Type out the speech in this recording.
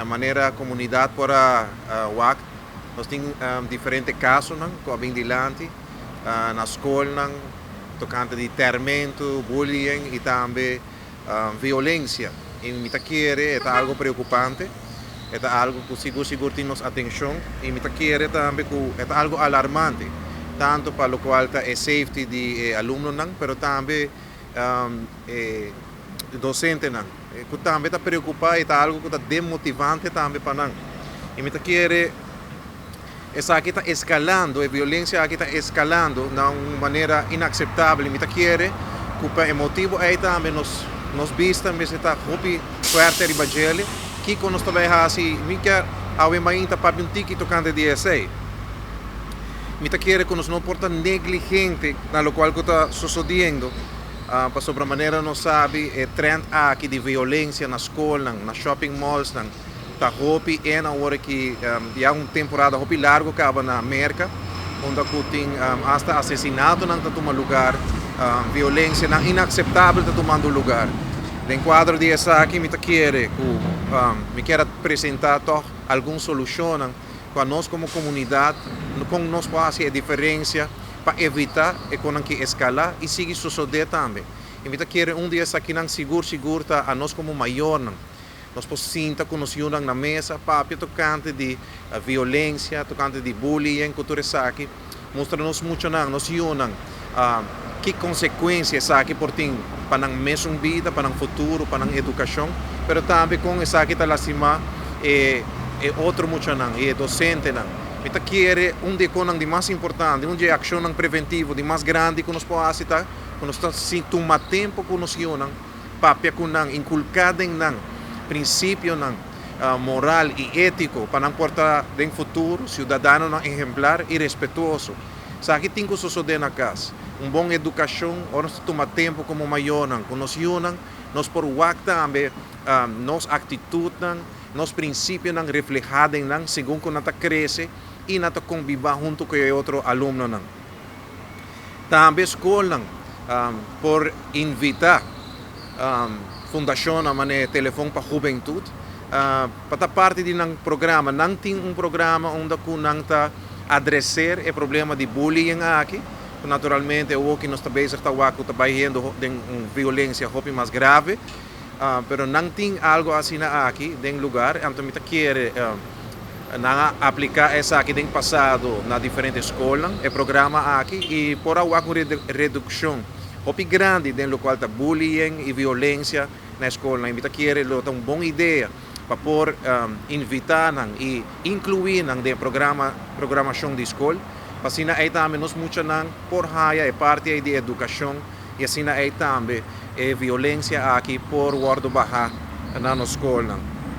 Manera komunidat por a wak, nos tin diferente kasonan ku a bin dilanti na skolnan tokante di tèrmentu, bullying i tambe violensia. I mi ta kere e ta algu preokupante, e ta algu ku sigur sigur tin nos atenshon i mi ta kere tambe ku e ta algu alarmante, tantu pa lokual ta e safety di e alumnonan, pero tambe e dosentenan ku tambe ta preokupá i ta algu ku ta demotivante tambe pa nan. I mi ta kere esaki ta eskalando, e violensia aki ta eskalando na un manera inakseptabel i mi ta kere ku pa e motibu ei tambe nos nos bista mester ta hopi fuerte riba djele. Kiko nos ta bai hasi? Mi kier awe mainta papia un tiki tokante di esei. Mi ta kere ku nos no por ta negligente na lokual ku ta sosodiendo. Pasobra manera nos sabi e trend aki di violencia na scolnan, na shopping mallsnan ta hopi en awor aki ya un temporada hopi largo caba na Merca unda cu tin hasta asesinatonan ta tuma lugar, violencianan inaceptabel ta tumando lugar. Den cuadro di esaki mi ta kere cu mi kier a presenta toch algun solucionnan cu anos como comunidad con nos por haci e diferencia pa evitá e konan ki eskalá i sigui sosodé tambe. I mi ta kere un di esakinan sigur sigur ta anos komo mayornan. Nos por sinta ku nos yunan na mesa, papia tokante di violensia, tokante di bullying ku tur esaki, mustra nos muchanan, nos yunan, ki konsekuensia esaki por tin pa nan mesun bida, pa nan futuro, pa nan edukashon, pero tambe kon esaki ta lastimá e otro muchanan i e dosentenan. Mi ta kere un di e konan di mas importante, un di e akshonnan preventivo di mas grandi ku nos por hasi ta ku nos ta tuma tempu ku nos yunan, papia ku nan, inkulká den nan prinsipionan moral i étiko pa nan por ta den futuro siudadanonan ehemplar i respetuoso. Esaki tin ku sosodé na kas. Un bon edukashon, ora nos ta tuma tempu komo mayornan ku nos yunan, nos por wak tambe nos aktitutnan, Nos prinsipionan reflehá den nan segun ku nan ta krese i nan ta kombibá huntu ku e otro alumnonan. Tambe skolnan por invitá fundashonnan manera Telefon pa Hubentut pa ta parti di nan programa. Nan tin un programa unda ku nan ta adreser e problema di bullying aki, ku naturalmente awoki nos ta bezig ta wak ku ta bai hendo den un violensia hopi mas grave. Pero nan tin algo asina aki den lugar, anto mi ta kere nan a aplica esaki den pasado na diferente scolnan, e programa aki, y por a wak un reduccion hopi grandi den locual ta bullying y violencia na e scolnan. Y mi ta kere lo ta un bon idea pa por invita nan y inclui nan den e programa, programacion di scol, pa asina ey tambe nos muchanan por haya e parti ey di educacion y asina ey tambe e violencia aki por wordo baha na nos scolnan.